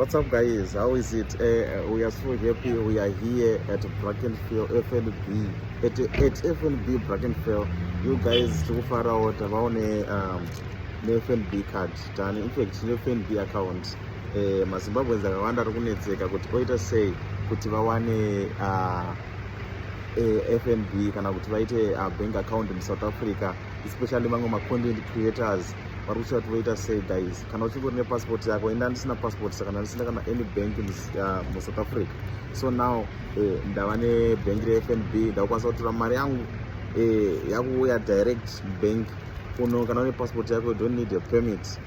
What's up, guys? How is it? We are so happy. We are here at Brackenfell FNB, at FNB Brackenfell. You guys, tikufarawo tavawo ne neFNB card tani, in fact tine FNB account. MaZimbabweans akawanda ari kunetseka kuti oita sei kuti vawane FNB kana kuti vaite bank account muSouth Africa, especially mamwe macontent creators vari kuchida kuti voita sei. Guys, kana uchingori nepassport yako, enda ndisina passport, saka ndandisina kana any bank muSouth Africa. So now ndava nebhengi reFNB, ndakukwanisa kutora mari yangu yakuuya direct bank kuno. Kana une passport yako, you don't need a permit.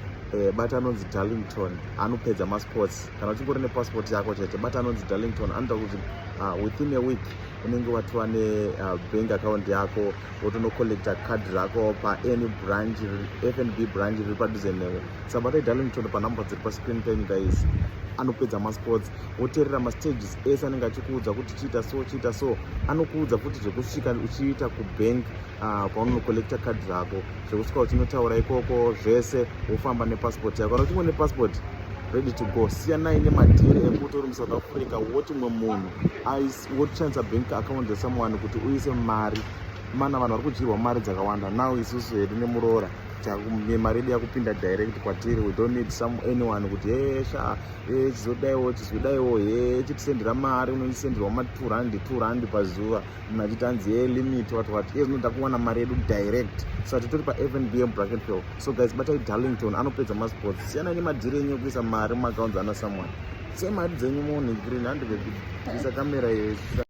Bata anonzi Darlington, anopedza masports. Kana uchingori nepassport yako chete, bata anonzi Darlington, anoita kuti within a week unenge watova nebank account yako, wotonocollecta card rako paany branch, FNB branch riri padhuze newe. Saka batai Darlington panhamba dziri pascreen penyu, guys. Anopedza masports. Woteerera mastages ese anenge achikuudza kuti chiita so, chiita so. Anokuudza futi zvekusvika uchiita kubank paunonocollecta card rako, zvekusvika uchinotaura ikoko zvese, wofamba nepassport yako. Kana uchingori nepassport, ready to go. Siyanai nemadhiri ekuti uri muSouth Africa, woti mumwe munhu woshandisa bank account yesomeone kuti uise mari. Mana vanhu vari kudyirwa mari dzakawanda. Now isusu hedu nemuroora, mari yedu yakupinda direct kwatiri. We don't need some anyone kuti hesha, chizodaiwo, chizodaiwo, he chitisendera mari. Unoisenderwa ma2 rand, 2 rand pazuva, munhu achiti anzi ye limit, what what. Iye zvinoda kuwana mari yedu direct. So titori paFNB muBrackenfell. So guys, batai Darlington, anopedza masports. Siyanai nemadhiri enyu ekuisa mari mumaaccounts ana someone. Sei mari dzenyu munhu green handikuisa kamera.